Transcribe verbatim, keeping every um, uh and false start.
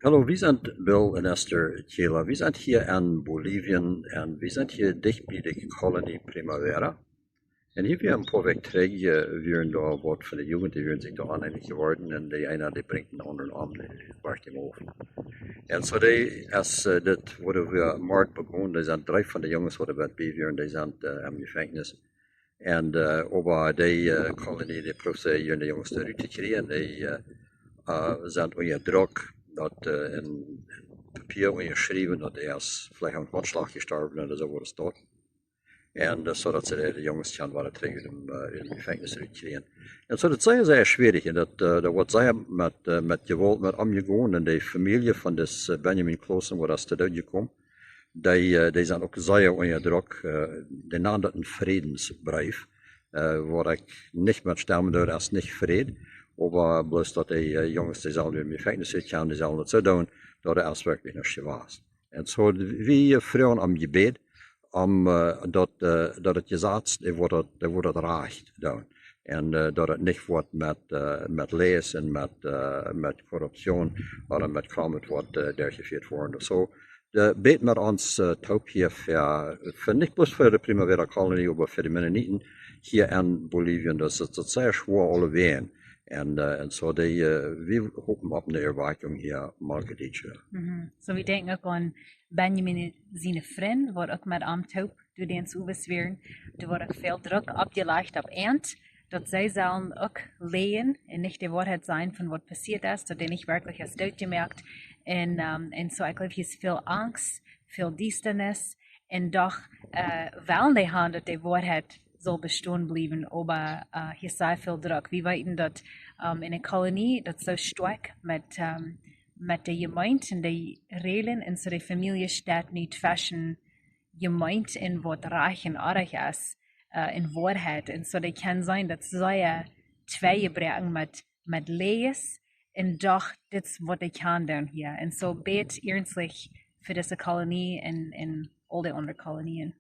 Hallo, wie sent Bill un Esther Kjela. Wie sent hia en Bolivien un wie sent hia dicht bie de Kolonie Primavera. Un hia wia een poa Wäakj trigj, äh, wieren doa waut von de Jugend, dee wieren sikj doa oneenich jeworden un de eena, dee brinjt dän aundren om, dee werkjt am auf. Un soo dee, aus, äh, dit, woo wie morjen begonnen, dee sent dree von de Junges, waut doa bie wieren, dee sent, äh, em Jefenkjnis. Un, äh, oba dee, äh, Kolonie, dee proowt see hia de Junges rut to kjrieen, dee, äh, äh, sent unja Druck, daut, äh, een, een Papia unjaschriewen, daut hee es veleicht aun Hoatschlach jestorwen ooda soo waut es daut. Un, äh, soo daut see de, de Junges kjennen wada trigj ut däm, äh, ut däm Jefenkjnis rut kjrieen. Un soo, daut es sea, sea schwierich. Un daut, äh, daut woat sea met, äh, met Jewault met omjegonen. Un de Famielje von dis, äh, Benjamin Clausen, waut es to Doot jekomen, dee, äh, dee sent uk sea unja Druck. Äh, dee nanen daut een Frädensbreef, äh, waut ekj nich met stemmen doo, daut es nich Fräd. Oba bloos daut de, äh, Junges, dee sellen wada em Jefenkjnis rut kjennen, dee sellen daut soo doonen, daut es werkjlich nuscht jewast. Un soo, wie froagen om Jebäd, om, äh, daut, äh, daut daut Jesaz, dee woat daut, dee woat daut rajcht doonen. Un, äh, daut daut nich woat met, äh, met Läajes un met, äh, met Korruption ooda met Krom woat, äh, derchjefieet woaren. Soo, äh, bät met ons, äh, toop hia fa, fa, nich bloos fa de Primavera Kolonie, oba fa de Mennoniten hia en Bolivien. Daut es, daut es sea schwoa aulawäajen. Un, äh, un soo dee, äh, wie hopen opp eene Erwakjunk hia morjen dit Joa. Mhm. Soo, wie denkjen uk aun Benjamin siene Frind, waut uk met am toop doa dän Sowes wieren. Doa woat uk väl Druck oppjelajcht opp an, daut see sellen uk läajen un nich de Woarheit sajen von waut passieet es, daut dee nich werkjlich es dootjemoakt. Un, ähm, un soo, ekj jleew, hia es väl Angst, väl Diestanis. Un doch, äh, wellen dee han, daut de Woarheit saul bestonen bliewen, oba, äh, hia es sea väl Druck. Wie weeten daut, ähm, en de Kolonie, daut es soo stoakj met, ähm, met de Jemeent un de Räajlen, un soo de Famielje steit nu tweschen Jemeent un waut rajcht un oajch es, äh, un Woarheit. Un soo dee kjennen seenen daut see sea tweijebräakjen met, met Läajes, un doch, dit es waut dee kjennen doonen hia. Un soo bät iernstlich fa dise Kolonie un, un aul de aundre Kolonien.